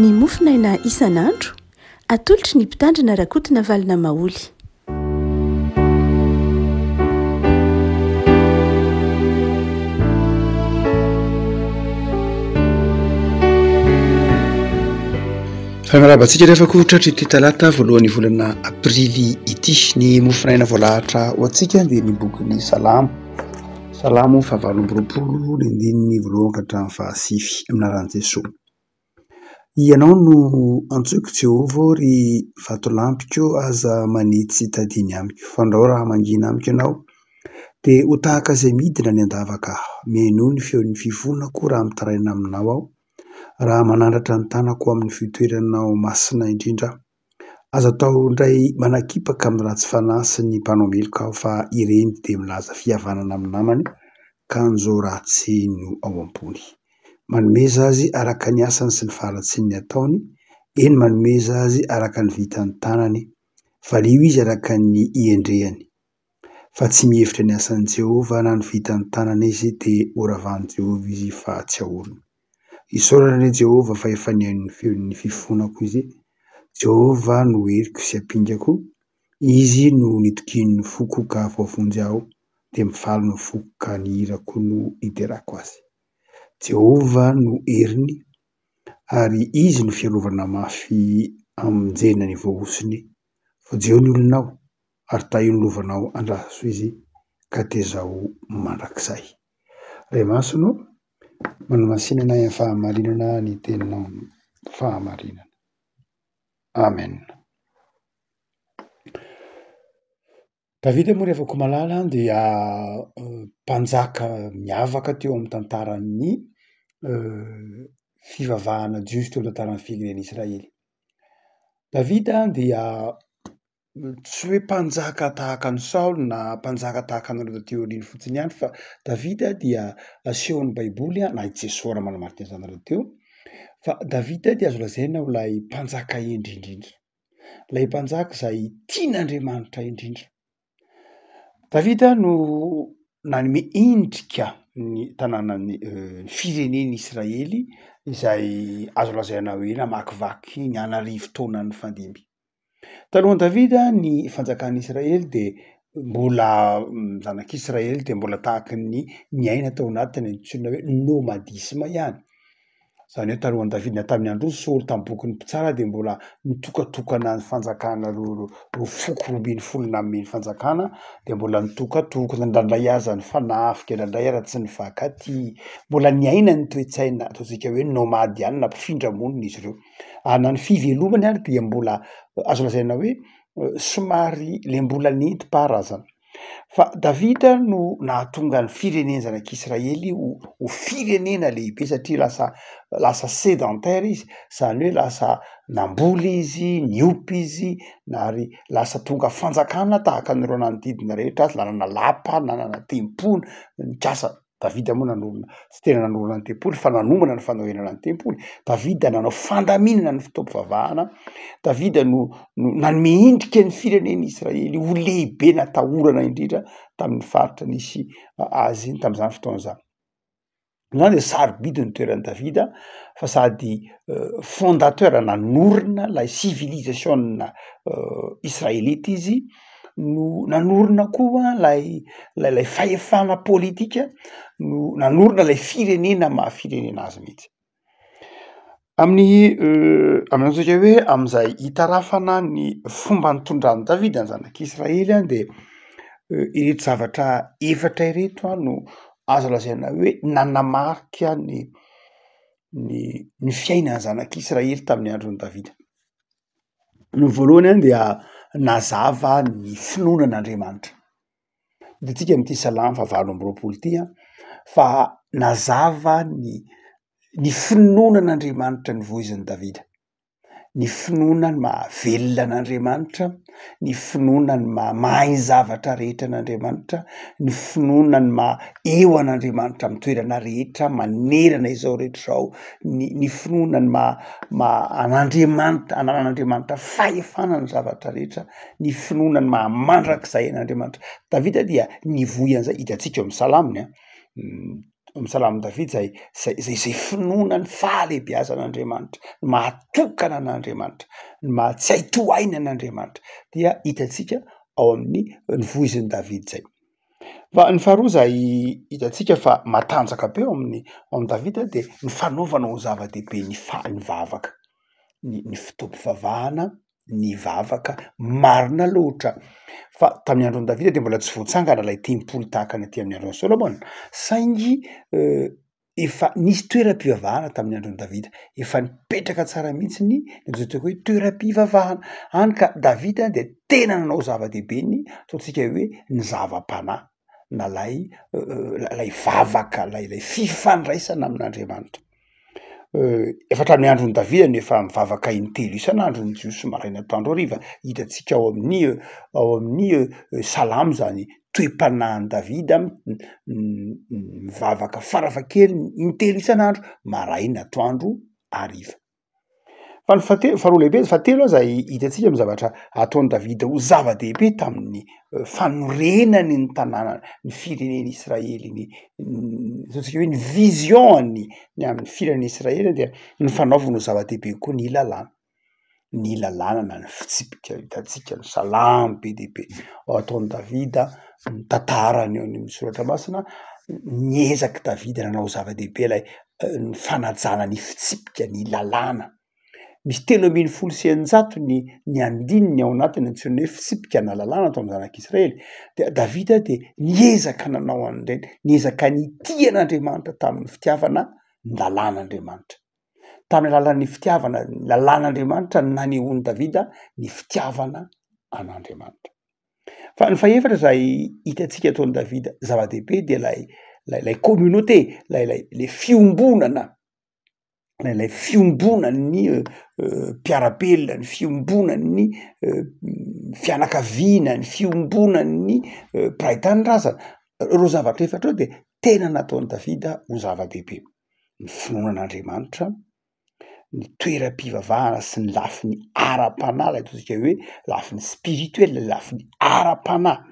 Ny mofonaina isan'andro, atolotry ny Mpitandrina Rakotonavalona Maholy. Fa miarahaba antsika rehefa koa tratry ity talata voalohan'ny volana aprily ity. Ny mofonaina voalahatra ho antsika dia ny bokin'ny Salamo. Salamo fahavalo amby 20 ny andininy voalohany ka hatramin'ny fahasivy amin'ny anaran'i Jesoa. Ianao no antsoiko Jehovah ô, ry vatolampiko, aza manitsy tadiny amiko. Fandrao raha mangina amiko ianao, dia ho tahaka izay midina any an-davaka aho. Mihainoa ny feon'ny fifonako raha mitaraina aminao aho, raha manandratra ny tanako amin'ny fitoeranao masina indrindra aho. Aza atao indray manakipaka amin'ny ratsy fanahy sy ny mpanao meloka aho, fa ireny dia milaza fihavanana amin'ny namany, kanjo ratsy no ao am-pony. Manomeza azy araka ny asany sy ny faharatsian'ny ataony, eny, manomeza azy araka ny vitan'ny tanany, valio izy araka ny iendrehany. Fa tsy mihevitra ny asan'i Jehovah na ny vitan'ny tanany izy, dia horavan'i Jehovah izy fa tsy haoriny. Isaorana anie Jehovah fa efa nihaino ny feon'ny fifonako izy. Jehovah no heriko sy ampingako, Izy no nitokian'ny foko ka voavonjy aho, dia mifaly ny foko ka ny hirako no hiderako azy. Jehovah no heriny, ary Izy no fiarovana mafy hamonjena ny voahosony. Vonjeo ny olonao, ary tahio ny lovanao andraso izy, ka tezao mandrakizay. Ray Masina ô, manamasina anay amin'ny fahamarinana ny teninao fahamarinana. Amen. Davida moa rehefa ko malala dia mpanjaka miavaka teo amin'ny tantaran'ny fivavahana jiosy teo amin'ny tantaran'ny firenena Israely. Davida dia Tsy hoe mpanjaka tahaka an'i Saoly na mpanjaka tahaka an'ireo taty aoriana fotsiny ihany fa Davida dia asehon'ny baiboly na i Jesoa raha manamarika an'izany rahateo fa Davida dia azo lazaina ho ilay mpanjaka hendry indrindra, ilay mpanjaka izay tian'Andriamanitra indrindra. Davida no nanome endrika ny tanànan'ny firenen'i Israely izay azo lazaina hoe namakivaky ny an'arivo taona nifandimby. Talohan'i Davida ny fanjakan'i Israely dia mbola zanak'Israely dia mbola tahaky ny niaina tao anatin'ny antsoina hoe nomadisme ihany. Izany hoe talohan'i Davida na tamin'ny andron'i Saoly tamin'ny bokin'ny mpitsara dia mbola nitokatokana ny fanjakana ireo ireo foko 12 nanome ny fanjakana dia mbola nitokatokana, indraindray aza nifanafika, indraindray aza tsy nifankatia, mbola niaina ny toe-tsaina ataontsika hoe nomade ihany na mpifindra monina izy ireo. Ary na ny fivelomany ary dia mbola azo lazaina hoe somary le mbola nentim-paharazana. Fa Davida no nahatonga ny firenena zanak'Israely ho ho firenena lehibe satria lasa lasa sédentaire izy, zany hoe lasa namboly izy, niompy izy ary lasa tonga fanjakana tahaka an'ireo nanodidina rehetra azy, nanana lapa, nanana tempoly, nikasa. Davida moa nanorina, tsy tena nanorina ny tempoly fa nanomana ny fanorenana ny tempoly. Davida nanao fandaminana ny fotoam-pivavahana. Davida no no nanome endrika ny firenen'i Israely ho lehibe natahorana indrindra tamin'ny faritra nisy azy tamin'izany fotoana izany. Izany dia sarobidy ny toeran'i Davida fa sady fondateur nanorina ilay civilisation israelita izy no nanorina koa lay lay fahefana politika no nanorina lay firenena maha firenena azy mihitsy. Amin'ny amin'ny antsika hoe am'izay hitarafana ny fomba nitondran'i Davida ny zanak'Israely an de ireto zavatra efatra ireto an no azo lazaina hoe nanamarika ny ny ny fiainan'ny zanak'Israely tamin'ny andron'i Davida. Ny voalohany dia nazava ny finoana an'Andriamanitra. Hitantsika amin'ity salamo fahavalo amby 20 ity an, fa nazava ny ny finoana an'Andriamanitra novoizin'i Davida. Ny finoana ny maha velona an'Andriamanitra, ny finoana ny maha mahay ny zavatra rehetra an'Andriamanitra, ny finoana ny maha eo an'Andriamanitra amin'ny toerana rehetra manerana izao rehetra izao, ny ny finoana ny maha maha an'Andriamanitra, ananan'Andriamanitra fahefana ny zavatra rehetra, ny finoana ny maha mandrakizay an'Andriamanitra. Davida dia nivoy an'izay, hitantsika eo amin'ny salamony an. Amin'ny salamon'i Davida izay izay izay izay finoana ny fahalehibiazan'Andriamanitra, ny maha-tokana an'Andriamanitra, ny maha-tsy hay tohaina an'Andriamanitra dia hitantsika ao amin'ny ny voizin'i Davida izay. Fa ny faharoa izay hitantsika fa matanjaka be ao amin'ny ao amin'i Davida dia ny fanaovana ho zava-dehibe ny fa- ny vavaka, ny ny fotoam-pivavahana ny vavaka marina loatra fa tamin'ny andron'i Davida dia mbola tsy voatsangana ilay tempoly tahaka ny aty amin'ny andron'i Solomona, saingy efa nisy toeram-pivavahana tamin'ny andron'i Davida, efa nipetraka tsara mihitsy ny ny ataoko hoe toeram-pivavahana, hany ka Davida dia tena nanao zava-dehibe ny ataontsika hoe ny zava-panahy na lay lay vavaka, lay lay fifandraisana amin'Andriamanitra. Efa hatramin'ny andron'i Davida no efa mivavaka intelo isan'andro ny Jiosy, maraina, atoandro, hariva. Hitantsika ao amin'ny ao amin'ny Salamo izany toe-panahin'i Davida mivavaka farafahakeliny intelo isan'andro, maraina, atoandro, hariva. Fa ny fahatelo, faharoa lehibe, fahatelo aza hitantsika amin'ny zavatra ataon'i Davida ho zava-dehibe tamin'ny fanorenany ny tanàna, ny firenen'i Israely, ny ataontsika hoe ny vision-ny ny amin'ny firenen'i Israely dia ny fanaovany ho zava-dehibe koa ny lalàna, ny lalàna na ny fitsipika hitantsika ny salamo be dia be ataon'i Davida, ny tantarany eo amin'ny soratra masina, niezaka Davida nanao zava-dehibe ilay ny fanajana ny fitsipika, ny lalàna. Misy 613 ny ny andininy ao anatiny antsoina hoe fitsipika na lalàna atao amin'ny zanak'Israely. Dia Davida dia niezaka nanao an'ireny, niezaka nitia an'Andriamanitra tamin'ny fitiavana ny lalàn'Andriamanitra. Tamin'ny alalan'ny fitiavana ny lalàn'Andriamanitra no nanehoan'i Davida ny fitiavana an'Andriamanitra. Fa ny fahefatra izay hitantsika ataon'i Davida zava-dehibe dia ilay ilay ilay communauté, ilay ilay le fiombonana, ilay ilay fiombonan'ny mpiara-belona, ny fiombonan'ny fianakaviana, ny fiombonan'ny mpiray tanindrazana. Ireo zavatra efatra ireo dia tena nataon'i Davida ho zava-dehibe. Ny finoana an'Andriamanitra, ny toeram-pivavahana sy ny lafiny ara-panahy ilay ataontsika hoe lafiny spirituel, lafiny ara-panahy,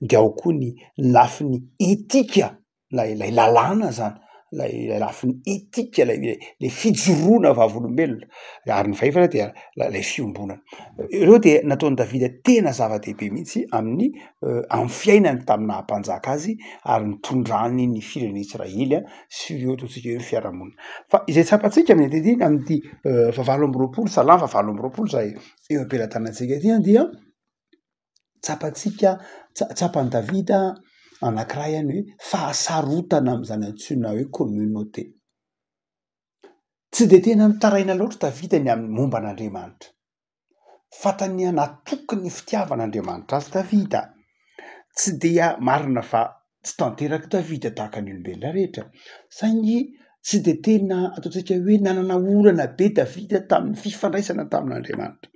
de ao koa ny lafiny etika ilay ilay lalàna zany, ilay ilay lafiny etika ilay ilay fijoroana vavolombelona, ary ny fahefatra dia ilay fiombonana. Ireo dia nataon'i Davida tena zava-dehibe mihitsy amin'ny amin'ny fiainany tamin'ny naha mpanjaka azy ary nitondrany ny firenena Israely sy ireo ataontsika hoe fiarahamonina. Fa izay tsapantsika amin'ny andiany amin'ity fahavalo amby roapolo, salamo fahavalo amby roapolo izay eo am-pelatanantsika ity an, dia tsapantsika, tsapan'i Davida anankiray ihany hoe fahasarotana amin'izany antsoina hoe communauté. Tsy dia tena nitaraina loatra Davida ny amin'ny momba an'Andriamanitra. Fantany natoky ny fitiavan'Andriamanitra azy Davida. Tsy dia marina fa tsy tanteraka Davida tahaka ny olombelona rehetra, saingy tsy dia tena ataontsika hoe nanana olana be Davida tamin'ny fifandraisana tamin'Andriamanitra.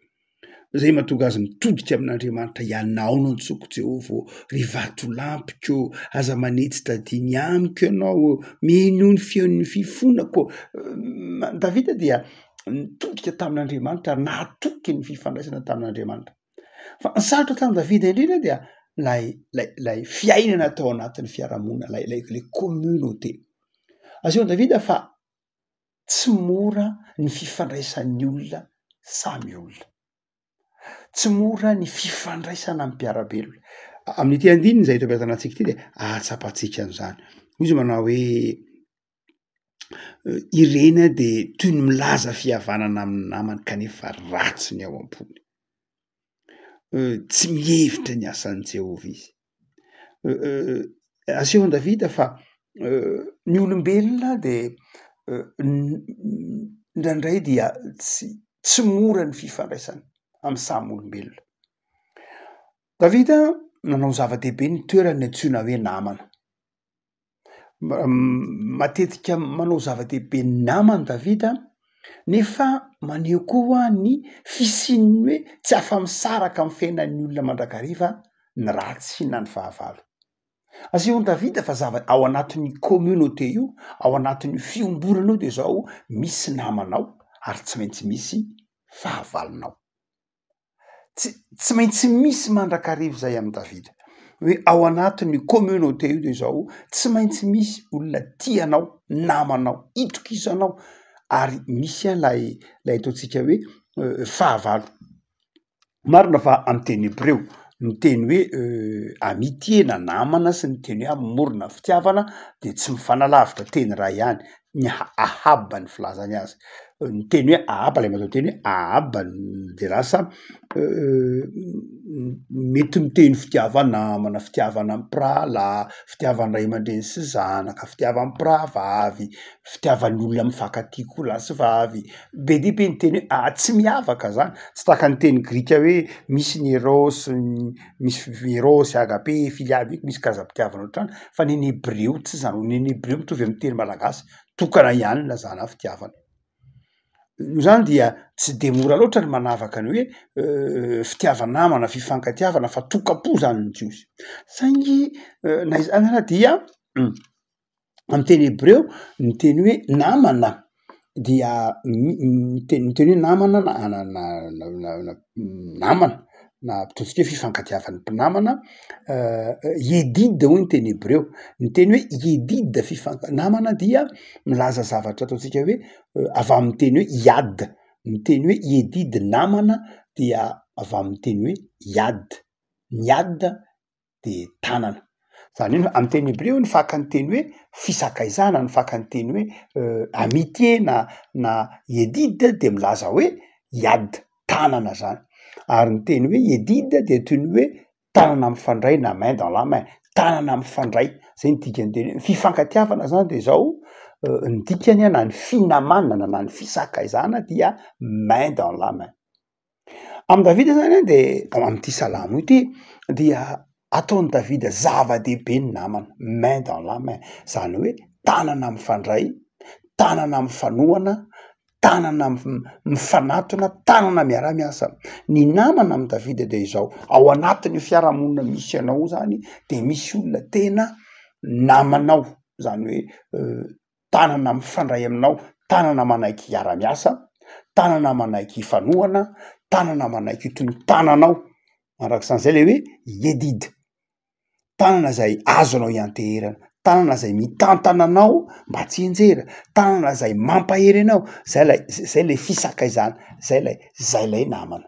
Izay mahatonga azy mitodika amin'Andriamanitra, Ianao no antsoiko Jehovah ô, ry vatolampiko ô, aza manitsy tadiny amiko Ianao ô, mihainoa ny feon'ny fifonako ô. Davida dia nitodika tamin'Andriamanitra ary nahatoky ny fifandraisana tamin'Andriamanitra. Fa ny sarotra tamin'i Davida indrindra dia lay lay lay fiainana tao anatin'ny fiarahamonina, lay lay le communauté. Asehon'i Davida fa tsy mora ny fifandraisan'ny olona samy olona. Tsy mora ny fifandraisana amin'ny mpiara-belona. Amin'ity andininy izay eto am-pitanantsika ity dia ahatsapantsika an'izany. Hoy izy manao hoe ireny dia toy ny milaza fihavanana amin'ny namany kanefa ratsy ny ao am-pony. Tsy mihevitra ny asan'i Jehovah izy. Asehon'i Davida fa ny olombelona dia indraindray dia tsy tsy mora ny fifandraisana amin'ny samy olombelona. Davida nanao zava-dehibe ny toerany antsoina hoe namana. Matetika manao zava-dehibe ny namany Davida nefa maneho koa ny fisian'ny hoe tsy afa-misaraka amin'ny fiainan'ny olona mandrakariva ny ratsy na ny fahavalo. Asehon'i Davida fa zava- ao anatin'ny communauté io, ao anatin'io fiombonana io de zao misy namanao ary tsy maintsy misy fahavalonao. Tsy tsy maintsy misy mandrakariva izay amin'i Davida. hoe ao anatin'io communauté io de zao, tsy maintsy misy olona tia anao, namanao, itokisanao ary misy an lay lay ataontsika hoe fahavalo. Marina fa amy teny hebreo ny teny hoe amitié na namana sy ny teny hoe hamorona fitiavana de tsy mifanalavitra, teny iray ihany, ny ahaba ny filazany azy, ny teny hoe ahaba lay matoanteny hoe ahaba de lasa mety miteny fitiava-namana, fitiavana mpirahalahy, fitiavan'ny ray aman-dreny sy zanaka, fitiavan'ny mpirahavavy, fitiavan'ny olona mifankatia koa lahy sy vavy, be dia be ny teny hoe ah tsy miavaka zany, tsy tahaka ny teny grika hoe misy ny eros, misy eros, agape, filia, misy karazam-pitiavana ohatr'izany fa ny an'ny hebreo tsy zany, ny an'ny hebreo mitovy amin'ny teny malagasy, tokana ihany ny ilazana fitiavana. Noho izany dia tsy de mora loatra ny manavaka ny hoe fitiava-namana, fifankatiavana fa tokam-po zany ny jiosy, saingy na izany ara dia Amin'ny teny hebreo ny teny hoe namana dia ny teny ny teny hoe namana na na na namana na ataontsika hoe fifankatiavan'ny mpinamana yedid hoy ny teny hebreo, ny teny hoe yedid fifank- namana dia milaza zavatra ataontsika hoe avy amin'ny teny hoe yad, ny teny hoe yedid namana dia avy amin'ny teny hoe yad, ny yad de tanana. Zany hoe amin'ny teny hebreo ny fakan'ny teny hoe fisakaizana, ny fakan'ny teny hoe amitié na na yedid de milaza hoe yad, tanana zany, ary ny teny hoe yedid de toy ny hoe tanana mifandray na main dans la main, tanana mifandray, zay ny dikan'ny teny hoe fifankatiavana zany de zao ny dikany a na ny finamanana na ny fisakaizana dia main dans la main. Amin'i Davida zany an de amin'ity salamo ity dia ataon'i Davida zava-dehibe ny namana, main dans la main, zany hoe tanana mifandray, tanana mifanohana, tanana mifanatona, tanana miara-miasa. Ny namana amin'i Davida de izao, ao anatin'io fiarahamonina misy anao io zany de misy olona tena namanao, zany hoe tanana mifandray aminao, tanana manaiky hiara-miasa, tanana manaiky hifanohana, tanana manaiky ho toy ny tananao, arak'izany zay le hoe yedid, tanana zay azonao ianteherana, tanana zay mitantana anao mba tsy hianjera, tanana zay mampahery anao, zay lay zay le fisakaizana, zay lay zay lay namana.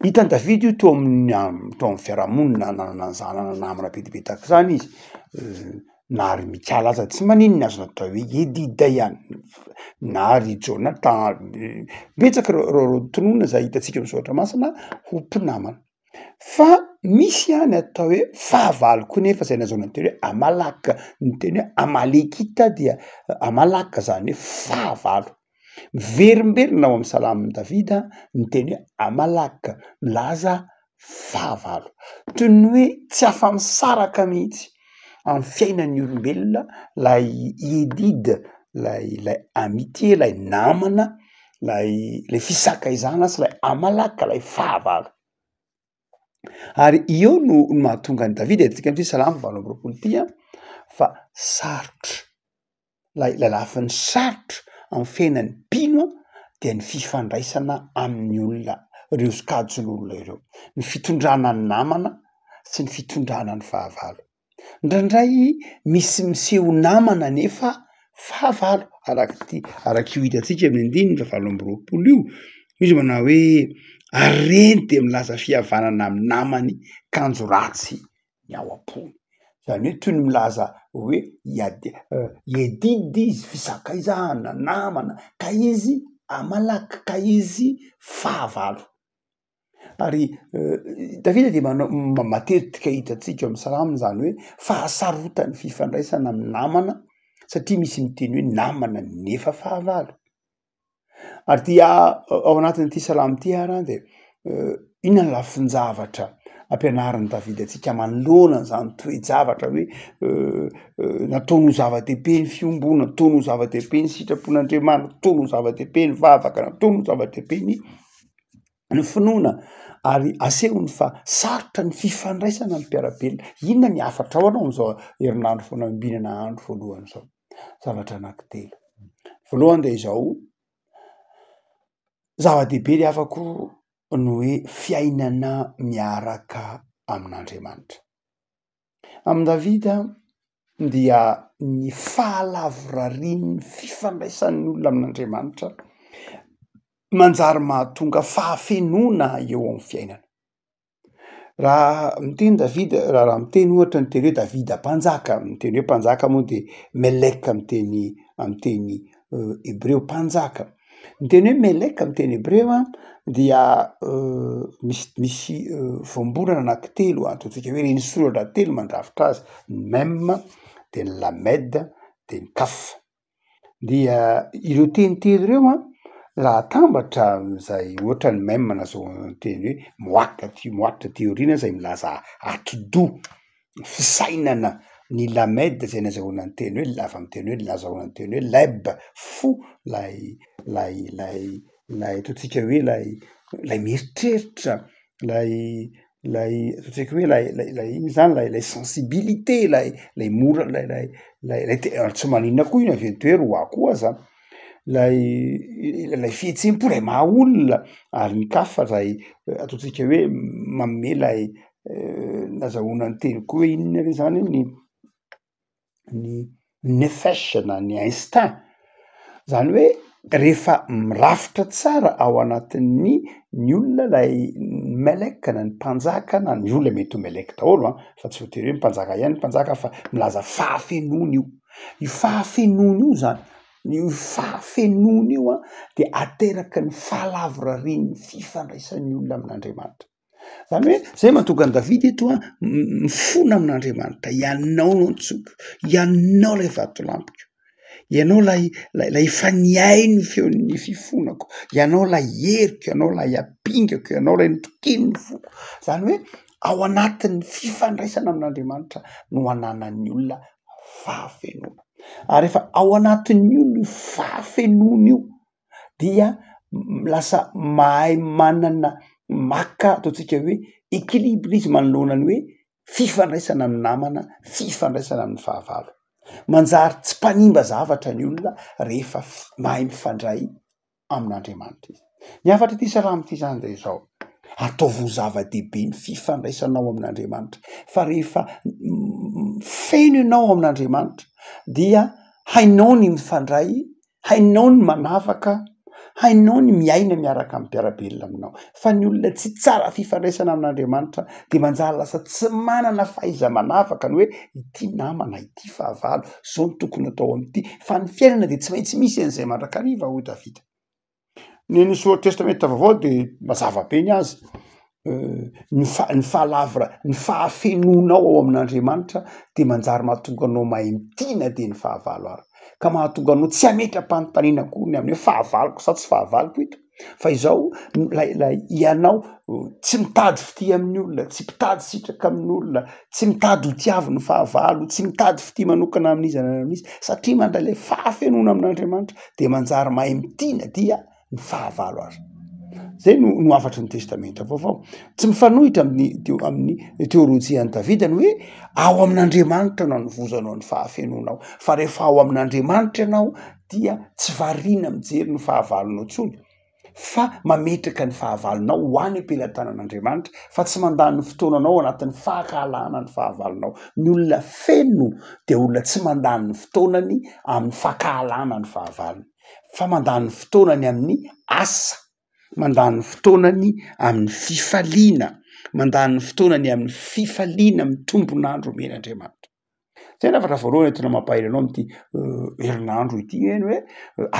Hitan'i Davida io teo amin'ny teo amin'ny fiarahamonina nanana an'izany namana be dia be tahaka izany izy, na ry Mikala aza tsy maninona azony atao hoe Jedida ihany, na ry Jonathan, betsaka ireo ireo ireo tononina izay hitantsika amin'ny soratra masina ho mpinamana, fa misy ihany atao hoe fahavalo koa nefa zay nahazoana ny teny hoe Amalaka, ny teny hoe Amalekita dia Amalaka zany hoe fahavalo. Miverimberina ao amin'ny salamon'i Davida ny teny hoe Amalaka, milaza fahavalo. Toy ny hoe tsy afa-misaraka mihitsy amin'ny fiainan'ny olombelona ilay yedid, ilay ilay amitié, ilay namana, ilay ilay fisakaizana sy ilay Amalaka, ilay fahavalo. Ary eo no mahatonga an'i Davida, hitantsika amin'ity salamo 28 ity an, fa sarotra. Ilay ilay lafiny sarotra amin'ny fiainan'ny mpino dia ny fifandraisana amin'ny olona, ireo sokajin'olona ireo, ny fitondrana ny namana sy ny fitondrana ny fahavalo. Indraindray misy miseho namana nefa fahavalo, arak'ity arak'io hitantsika amin'ny andininy faha 28 io, izy manao hoe ary ireny dia milaza fihavanana amin'ny namany kanjo ratsy ny ao am-pony. Izany hoe toy ny milaza hoe iad- iedidy izy, fisakaizana, namana, ka izy amalak, ka izy fahavalo. Ary Davida dia manao matetika hitantsika ao amin'ny salamo izany hoe fahasarotan'ny fifandraisana amin'ny namana satria misy miteny hoe namana nefa fahavalo. Ary dia ao anatin'ity salamo ity ary an de inona ny lafin-javatra ampianarin'i Davida antsika manoloana an'izany toe-javatra hoe nataony ho zava-dehibe ny fiombonana, nataony ho zava-dehibe ny sitrapon'Andriamanitra, nataony ho zava-dehibe ny vavaka, nataony ho zava-dehibe ny ny finoana ary asehony fa sarotra ny fifandraisana amin'ny mpiara-belona. Inona ny hafatrao anao amin'izao herinandro fanambinana andro voalohany izao? Zavatra anankitelo. Voalohany de izao, zava-dehibe ry havako ny hoe fiainana miaraka. amin'Andriamanitra. Amin'i Davida dia ny fahalavorarian'ny fifandraisan'ny olona amin'Andriamanitra manjary mahatonga fahafenoana eo amin'ny fiainana. Raha miteny Davida, raha raha miteny ohatra ny teny hoe Davida mpanjaka, ny teny hoe mpanjaka moa de melek amy teny amy teny hebreo, mpanjaka. Ny teny hoe melek amy teny hebreo an dia misy misy voambolana anankitelo ataontsika hoe renisoratra telo mandrafitra azy, ny mem de ny lamed de ny kaf. Dia ireo teny telo ireo an, raha atambatra izay ohatra ny mem nazahoana ny teny hoe moak aty moak aty aoriana izay milaza atidoha, fisainana, ny lamed izay nazahoana ny teny hoe avy amin'ny teny hoe nazahoana ny teny hoe leb fo, lay lay lay lay ataontsika hoe lay lay mieritreritra, lay lay ataontsika hoe lay lay lay ino zany lay lay sensibilité lay lay mora lay lay lay lay te- ary tsy maninona koa io na avy eto hoe roi koa aza, lay lay fihetsem-po lay maha olona ary ny kaf zay ataontsika hoe manome lay nazahoana ny teny koa hoe inona re zany ny ny nefesh na ny instinct, zany hoe rehefa mirafitra tsara ao anatin'ny ny olona lay melek na ny mpanjaka na ny olona mety ho melek daholo an, fa tsy voatery hoe ny mpanjaka ihany ny mpanjaka fa milaza fahafenoana io, io fahafenoana io zany, io fahafenoana io an de ateraky ny fahalavorarian'ny fifandraisan'ny olona amin'Andriamanitra. Zany hoe zay mahatonga an'i Davida eto an, mifona amin'Andriamanitra, ianao no antsoiko, ianao ilay vatolampiko, ianao ilay ilay ilay efa nihaino ny feon'ny fifonako, ianao ilay heriko, ianao ilay ampingako, ianao ilay nitokian'ny foko. Zany hoe ao anatin'ny fifandraisana amin'Andriamanitra no ananan'ny olona fahafenoana, ary rehefa ao anatin'ny olona io fahafenoana io dia lasa mahay manana maka ataontsika hoe equilibre izy manoloana ny hoe fifandraisana amin'ny namana, fifandraisana amin'ny fahavalo. Manjary tsy mpanimba zavatra ny olona rehefa mahay mifandray amin'Andriamanitra izy. Ny hafatr'ity salamo ity zany de izao, ataovy ho zava-dehibe ny fifandraisanao amin'Andriamanitra fa rehefa feno ianao amin'Andriamanitra dia hainao ny mifandray Hainao ny manavaka, hainao ny miaina miaraka amin'ny mpiara-belona aminao. Fa ny olona tsy tsara fifandraisana amin'Andriamanitra dia manjary lasa tsy manana fahaiza-manavaka ny hoe ity namana, ity fahavalo, izao no tokony atao amin'ity. Fa ny fiainana dia tsy maintsy misy an'izay mandrakariva hoy Davida. Ny ny Soratra Testamenta Vaovao dia mazava be ny azy. Ny fa- ny fahalavira- ny fahafenoanao ao amin'Andriamanitra de manjary mahatonga anao mahay mitia na dia ny fahavalo ary, ka mahatonga anao tsy hametra-panontaniana akory ny amin'ny hoe fahavaloko sa tsy fahavaloko ito, fa izao lay lay ianao tsy mitady fitia amin'ny olona, tsy mpitady sitraka amin'olona, tsy mitady ho tiavin'ny fahavalo, tsy mitady fitia manokana amin'iza na amin'iza, satria mandray ilay fahafenoana amin'Andriamanitra de manjary mahay mitia na dia ny fahavalo aza. Zay no no hafatry ny testamenta vaovao. Tsy mifanohitra amin'ny teo amin'ny teolojian'i Davida ny hoe ao amin'Andriamanitra no anovozanao ny fahafenoanao, fa rehefa ao amin'Andriamanitra ianao dia tsy variana mijery ny fahavalonao intsony fa mametraka ny fahavalonao ho any am-pelatanan'Andriamanitra fa tsy mandany ny fotoananao ao anatin'ny fankahalana ny fahavalonao. Ny olona feno dia olona tsy mandany ny fotoanany amin'ny fankahalana ny fahavalony. fa mandany fotoanany amin'ny asa, mandany fotoanany amin'ny fifaliana, mandany fotoanany amin'ny fifaliana amin'ny tombon'andro omen'Andriamanitra. Zay ny hafatra voalohany entina mampahery anao amin'ity herinandro ity eny hoe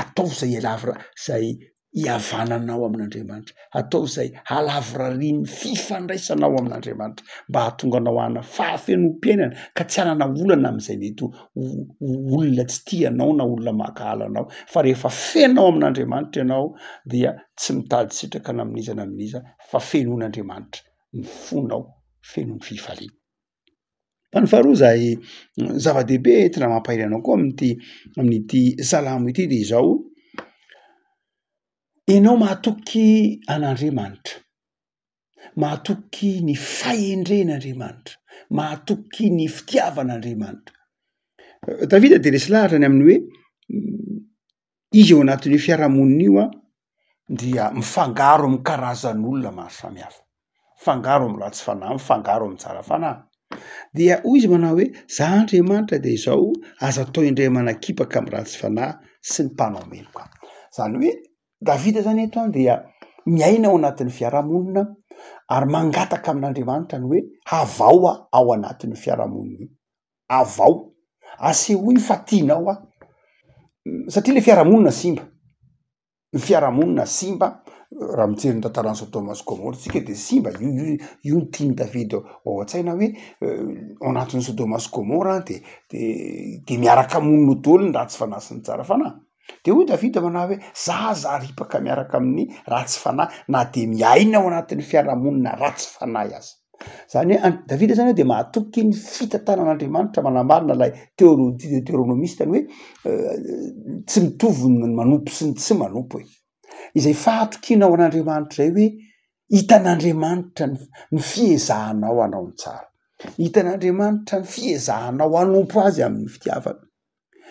ataovy zay hialavira zay hihavananao amin'Andriamanitra, ataovy izay halavorarian'ny fifandraisanao amin'Andriamanitra mba hahatonga anao hanana fahafenoam-piainana ka tsy hanana olana amin'izay mety ho olona tsy tia anao na olona mankahala anao, fa rehefa feno ao amin'Andriamanitra ianao dia tsy mitady sitraka na amin'iza na amin'iza fa fenoin'Andriamanitra ny fonao, feno ny fifaliana. Fa ny faharoa izay zava-dehibe entina mampahery anao koa amin'ity amin'ity salamo ity de izao, ianao mahatoky an'Andriamanitra, mahatoky ny fahendren'Andriamanitra, mahatoky ny fitiavan'Andriamanitra. Davida de resy lahatra ny amin'ny hoe izy ao anatin'io fiarahamonina io an dia mifangaro amin'ny karazan'olona maro samihafa. mifangaro amin'ny ratsy fanahy, mifangaro amin'ny tsara fanahy. Dia hoy izy manao hoe, za Andriamanitra dia izao, aza atao indray manakipaka amin'ny ratsy fanahy sy ny mpanao meloka. Zany hoe Davida zany eto an dia miaina ao anatin'ny fiarahamonina ary mangataka amin'Andriamanitra ny hoe havao aho ao anatin'io fiarahamonina io, havao, asehoy fa tianao aho, satria le fiarahamonina simba. ny fiarahamonina simba, raha mijery ny tantaran'i Sodoma sy Gomora tsika de simba io io io no tian'i Davida ao an-tsaina hoe ao anatin'i Sodoma sy Gomora de de de miaraka monina ao daholo ny ratsy fanahy sy ny tsara fanahy, de hoy Davida manao hoe za aza ripaka miaraka amin'ny ratsy fanahy na de miaina ao anatin'ny fiarahamonina ratsy fanahy aza. Zany hoe an- Davida zany de mahatoky ny fitantanan'Andriamanitra manamarina ilay teolojia deoteronomista ny hoe tsy mitovy ny manompo sy ny tsy manompo e. Izay fahatokianao an'Andriamanitra zay hoe hitan'Andriamanitra ny ny fiezahanao hanao ny tsara, hitan'Andriamanitra ny fiezahanao hanompo azy amin'ny fitiavana.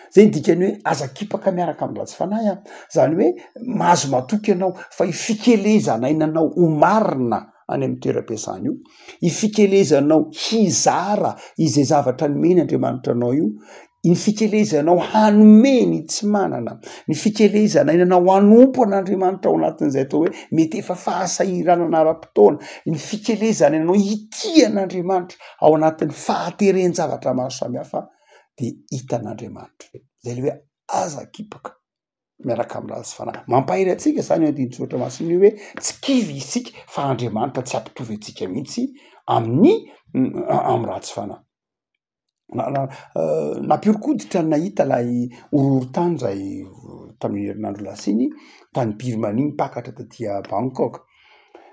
Zay ny dikany hoe aza kipaka miaraka amin'ny ratsy fanahy an, zany hoe mahazo matoky ianao fa io fikelezana ainanao ho marina any amin'ny toeram-piasana io, io fikelezanao hizara izay zavatra nomeny Andriamanitra anao io, ny fikelezanao hanome ny tsy manana, ny fikelezana ainanao hanompo an'Andriamanitra ao anatin'izay atao hoe mety efa fahasahiranana ara-potoana, ny fikelezana ainanao hitia an'Andriamanitra ao anatin'ny fahateren-javatra maro samihafa. de hitan'Andriamanitra ireo, zay le hoe aza akipaka miaraka amin'ny ratsy fanahy. Mampahery antsika zany io andinin-tsoratra masina io hoe tsy kivy isika fa Andriamanitra tsy hampitovy antsika mihitsy amin'ny amin'ny ratsy fanahy. Nampihoron-koditra ny nahita ilay horohorontany zay tamin'iny herinandro lasa iny tany Birmanie nipakatra taty Bangkok.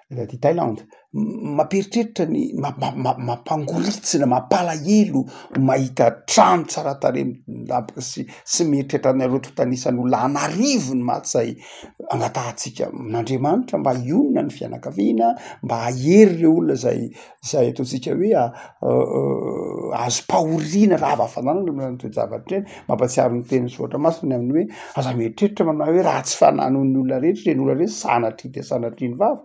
Aty Thaïlande, mampieritreritra ny mampangoritsina, mampalahelo mahita trano tsara tarehy milamina sy sy mieritreritra an'ireo tontan'isan'olona an'arivony maty izay angatahantsika amin'Andriamanitra mba hionona ny fianakaviana, mba hahery ireo olona izay izay ataontsika hoe azom-pahoriana rava fananana amin'ireny toe-javatra ireny, mampahatsiaro ny tenin'ny soratra masina ny amin'ny hoe aza mieritreritra manao hoe ratsy fanahy noho ny olona rehetra ireny olona ireny sanatria dia sanatria ny vava,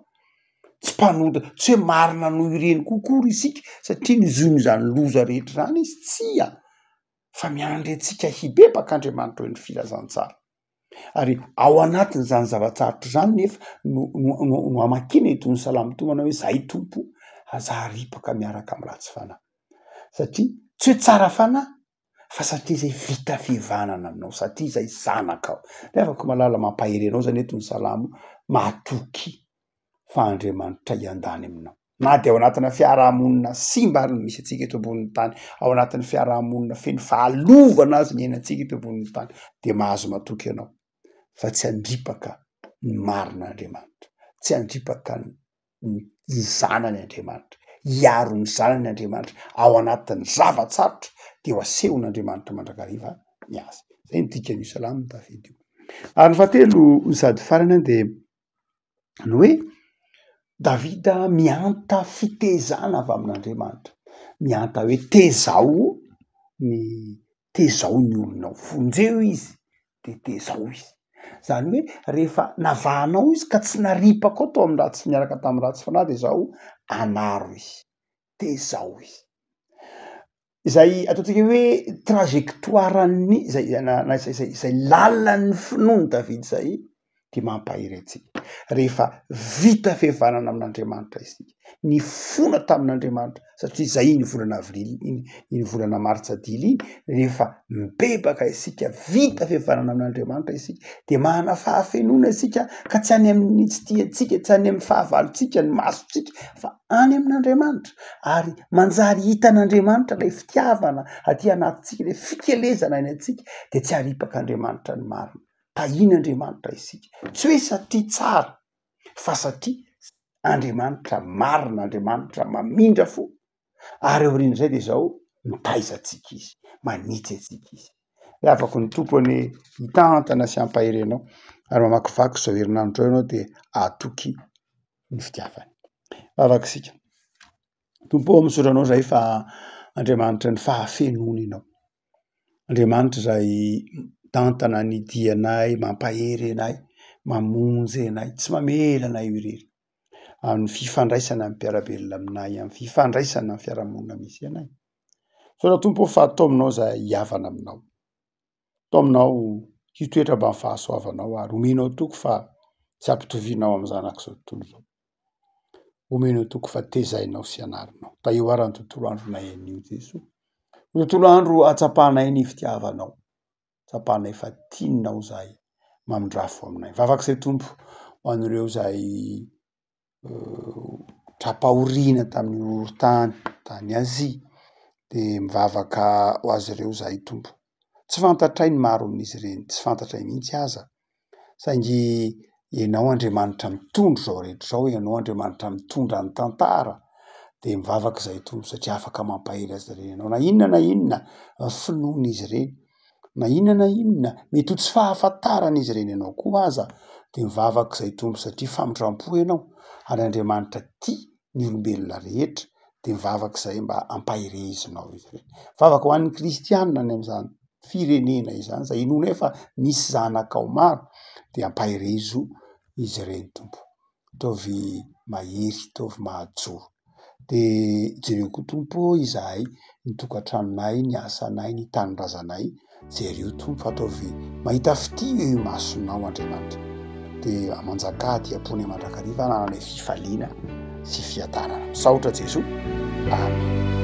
tsy mpanota, tsy hoe marina noho ireny koa akory isika satria nozon'izany loza rehetra izany izy, tsia, fa miandry antsika hibebaka Andriamanitra hoy ny filazantsara. Ary ao anatin'izany zava-tsarotra izany nefa no no no no amakiana itony salamo itony manao hoe zahay Tompo aza aripaka miaraka amin'ny ratsy fanahy, satria tsy hoe tsara fanahy fa satria izay vita fihavanana aminao, satria izay zanakao. Ry havako malala, mampahery anao zany eto ny salamo, matokia fa Andriamanitra hiandany aminao. Na dia ao anatina fiarahamonina simba ary no misy antsika eto ambonin'ny tany, ao anatin'ny fiarahamonina feno fahalovana azy ny iainantsika eto ambonin'ny tany, dia mahazo matoky ianao fa tsy handripaka ny marina Andriamanitra, tsy handripaka ny zanany Andriamanitra, hiaro ny zanany Andriamanitra ao anatin'ny zava-tsarotra dia ho asehon'Andriamanitra mandrakariva ny azy. Zay ny dikan'io salamo Davida io. Ary ny fahatelo sady farany dia ny hoe Davida mihanta fitezana avy amin'Andriamanitra, mihanta hoe tezao ny tezao ny olonao, vonjeo izy de tezao izy, zany hoe rehefa navahanao izy ka tsy naripakao tao amin'ny ratsy niaraka tamin'ny ratsy fanahy de zao anaro izy, tezao izy. Izay ataontsika hoe trajectoire-n'ny izay na na izay izay izay lalan'ny finoan'i Davida izay dia mampahery antsika. Rehefa vita fihavanana amin'Andriamanitra isika, nifona tamin'Andriamanitra satria izay iny volana avrily iny, iny volana martsa dily iny, rehefa mibebaka isika, vita fihavanana amin'Andriamanitra isika dia manana fahafenoana isika ka tsy any amin'ny tsy tiantsika, tsy any amin'ny fahavalontsika ny masontsika fa any amin'Andriamanitra ary manjary hitan'Andriamanitra ilay fitiavana aty anatintsika, ilay fikelezana any antsika dia tsy haripak'Andriamanitra ny marina. Tahian'Andriamanitra isika, tsy hoe satria tsara fa satria Andriamanitra marina, Andriamanitra mamindra fo ary aorian'izay dia izao mitaiza antsika izy, manitsy antsika izy. Ry havako ny Tompo anie hitantana sy hampahery anao ary mamakivaky izao herinandro izao ianao dia hatoky ny fitiavany. Vavaka isika. Tompo ô, misaotra anao izahay fa Andriamanitra ny fahafenoana ianao. Andriamanitra izay mitantana ny dianay, mampahery anay, mamonjy anay, tsy mamela anay ho irery. amin'ny fifandraisana amin'ny mpiara-belona aminay, amin'ny fifandraisana amin'ny fiarahamonina misy anay. Misaotra Tompo ô fa taominao izahay hihavana aminao. Taominao hitoetra ambany fahasoavanao ary omenao toky fa tsy ampitovianao amin'ny zanak'izao tontolo izao. Omenao toky fa tezainao sy anarinao. Tahio ara ny tontolo andronay anio Jesoa. Ho tontolo andro hatsapanay ny fitiavanao. Tsapanay fa tianao izahay. Mamindrafo aminay. Vavaka izay Tompo ho an'ireo izay tra-pahoriana tamin'ny horohorontany tany Azia de mivavaka ho azy ireo izahay Tompo. Tsy fantatray ny maro amin'izy ireny, tsy fantatray mihitsy aza, saingy Ianao Andriamanitra mitondra izao rehetra izao, Ianao Andriamanitra mitondra ny tantara, de mivavaka izahay Tompo satria afaka mampahery azy ireny Ianao na inona na inona finoan'izy ireny. Na inona na inona mety ho tsy fahafantaran'izy ireny anao koa aza dia mivavaka izay Tompo satria famindram-po ianao ary Andriamanitra tia ny olombelona rehetra dia mivavaka izay mba ampaherezinao izy ireny. Mivavaka ho an'ny kristianina any amin'izany firenena izany izay inoanay fa misy zanakao maro dia ampaherezo izy ireny Tompo. Ataovy mahery, ataovy mahajoro. De jereo koa Tompo ô izahay, ny tokantranonay, ny asanay, ny tanindrazanay, jereo Tompo, ataovy mahita fitia eo imasonao Andriamanitra. De manjakà aty am-ponay mandrakariva hanananay fifaliana sy fiadanana. Misaotra Jesoa. Amen.